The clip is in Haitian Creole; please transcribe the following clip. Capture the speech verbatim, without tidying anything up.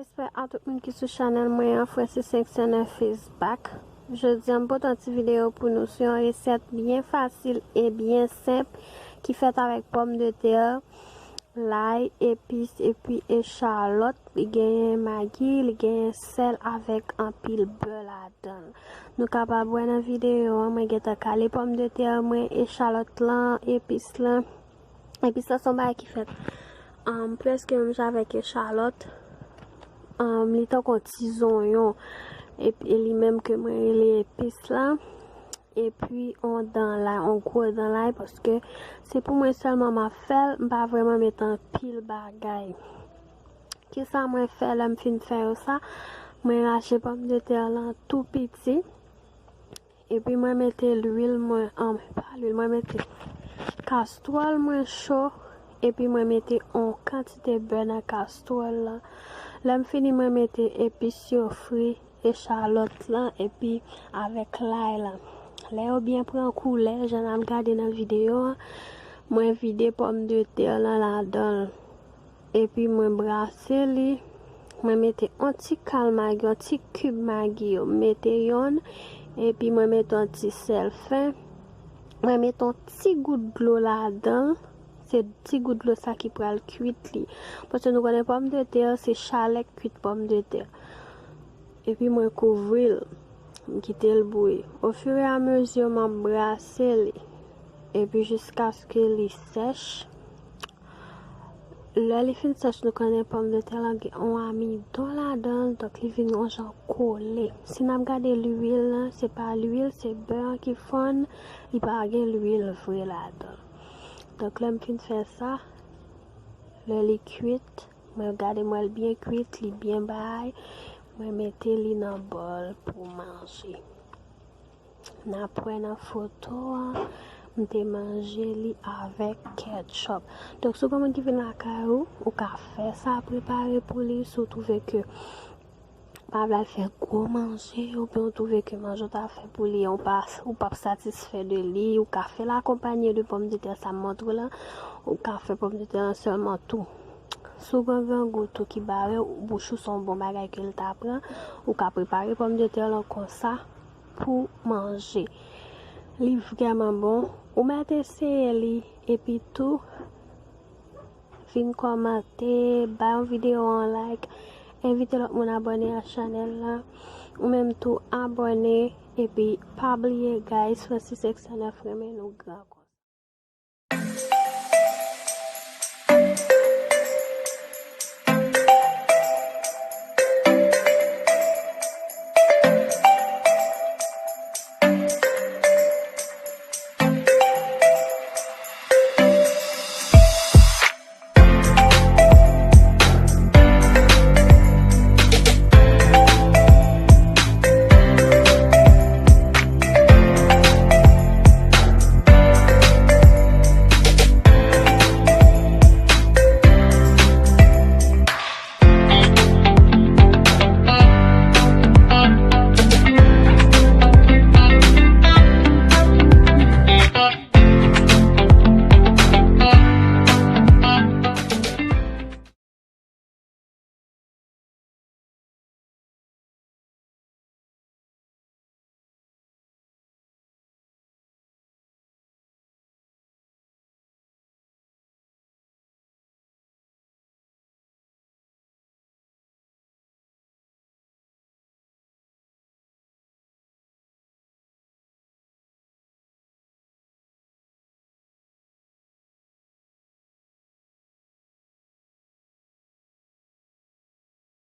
Respè a tout moun ki sou chanèl mwen an, Francis cinq cent neuf is back. Jodi a, m pote yon ti videyo pou nou sou yon resèt byen fasil e byen senp ki fèt avèk pòmdetè, lay, epis, epi echalòt. Li genyen magi, li genyen sèl avèk anpil bè ladan l. Nou kapab wè nan videyo an, mwen gentan kale pòmdetè mwen, echalòt lan, epis lan. Epis lan se yon bagay ki fèt, um, prèske menm jan avèk echalòt. Um, li tankou yon ti zonyon. Epi li menm ke mwen rele epis la. Epi yon dan lay, yon gwo dan lay, paske se pou mwen sèlman m ap fè l, m pa vrèman met anpil bagay. Kisa mwen fè lè m fin fè yo sa? Mwen rache pòmdetè lan tou piti. Epi mwen mete lwil mwen, an, pa lwil, mwen mete kastwòl mwen cho. Epi mwen mete yon kantite bè nan kastwòl lan. Lè m fini, mwen mete epis yo fri, echalòt lan, epi avèk lay lan. Lè yo byen pran koulè, jan n ap gade nan videyo an, mwen vide pòmdetè lan ladan l. Epi mwen brase li. Mwen mete yon ti kal magi, yon ti kib magi yo. M mete yonn, epi mwen mete yon ti sèl fen. Mwen mete yon ti gout dlo ladan l. Se ti gout dlo sa ki pral kwit li. Paske nou konnen pòmdetè, se chalè k kwit pòmdetè. Epi mwen kouvri l. M kite l bouyi. Ofiramezu, m ap brase li. Epi jiskaske li sèch. Lè li fin sèch, nou konnen pòmdetè lan gen yon amidon ladan l, donk li vin yon jan kole. Si n ap gade lwil lan, se pa lwil, se bè an ki fonn, li pa gen lwil vre ladan l. Donk lè m fin fè sa, lè li kwit, mwen gade, m wè l byen kwit, li byen bay, mwen mete li nan bòl pou manje. N ap wè nan foto an, m te manje li avèk ketchup. Donk, si w gen moun ki vin lakay ou, ou ka fè sa, prepare pou li, si w twouve ke pa vle al fè gwo manje, oubyen w twouve ke manje w ta fè pou li an, ou pa, ou p ap satisfè de li, ou ka fè l akonpanye de pòmdetè sa m montre w lan, ou ka fè pòmdetè an sèlman tou. Si w gen grangou tou ki bare w, bouch ou se yon bon bagay ke l ta pran, ou ka prepare pòmdetè lan konsa pou manje. Li vrèman bon. Ou mèt eseye li, epi tou vin kòmante, bay yon videyo an like, envite lòt moun abòne a chanèl la. Ou menm tou abòne, epi pa bliye, guys, Francis X N F renmen nou gran.